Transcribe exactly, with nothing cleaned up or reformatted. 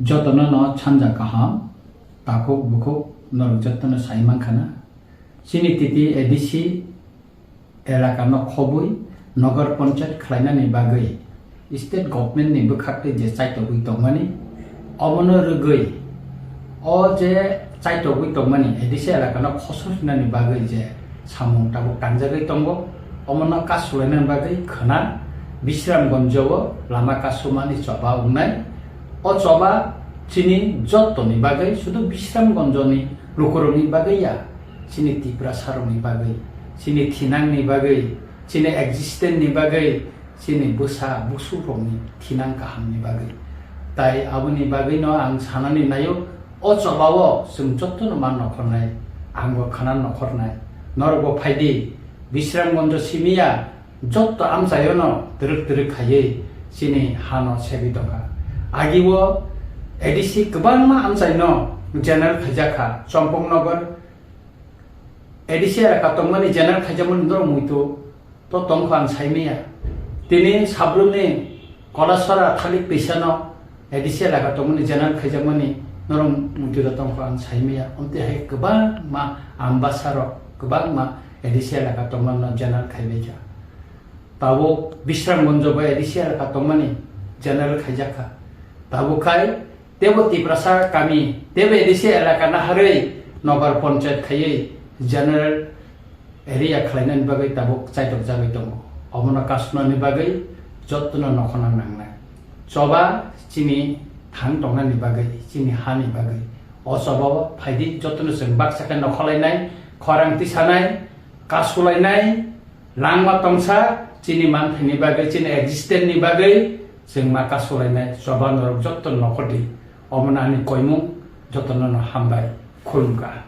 Jotono no sanja kaham, takhuk bukhuk norok jotono sai mankha na. Chini titi A D C elaka no khobwi Nagar Panchayat khlainani bagwi state government ni bwkhak twi je chaitogwi tongmani, omono rwgwi o je chaitogwi tongmani A D C elaka no khosor hinani bagwi je samung tabuk tangjagwi tongo, omono kasulainani bagwi khwna Bisramganjo o lama kasumani choba wngnai. O choba chini jottoni bagwi, sudu Bisramganjoni lukurokni bagwi ya, chini Tiprasarokni bagwi, chini thinangni bagwi, chini existence ni bagwi, chini bwsa busukrokni thinang kahamni bagwi. Tai aboni bagwino ang sanani naio, o chobao chwng jottono ma nokhornai, angbo khana nokhornai. Norokbo phaidi, Bisramganjo simiya, jotto amchaiono twrwk twrwk khaiwi chini hano sebi tongkha. Agio A D C kwbangma amchaino general khaijakha, Chompongnagar A D C elaka tongmani general khaijakmani norok muitu to tongkha ang saimaya. Tini sabrumni Kolasora thalik pisano A D C elaka tongmani general khaijakmani norok muitu to tongkha ang saimaya. Omte hai kwbangma ambasarok, kwbangma A D C elaka tongmano general khaibaikha. Tabuk Bisramganjo bai A D C elaka tongmani general khaijakha. Tabuk khai tebo Tiprasa kami, tebo A D C elaka naharwi Nagar Panchayat khaiwi general area khlainani bagwi tabuk chaitokjagwi tongo. Omono kasunani bagwi jottono nokhorna nangnai. Choba chini thang tongnani bagwi, chini hani bagwi. O chobao phaidi jottono chwng baksa khe nokhorlainai, khorang tisanai, kasulainai, langma tongsa, chini manthaini bagwi, chini existence ni bagwi chwng ma kasulainai choba norok jotto nokhordi. Omono ani koimung, jottono no hambai, khulumkha.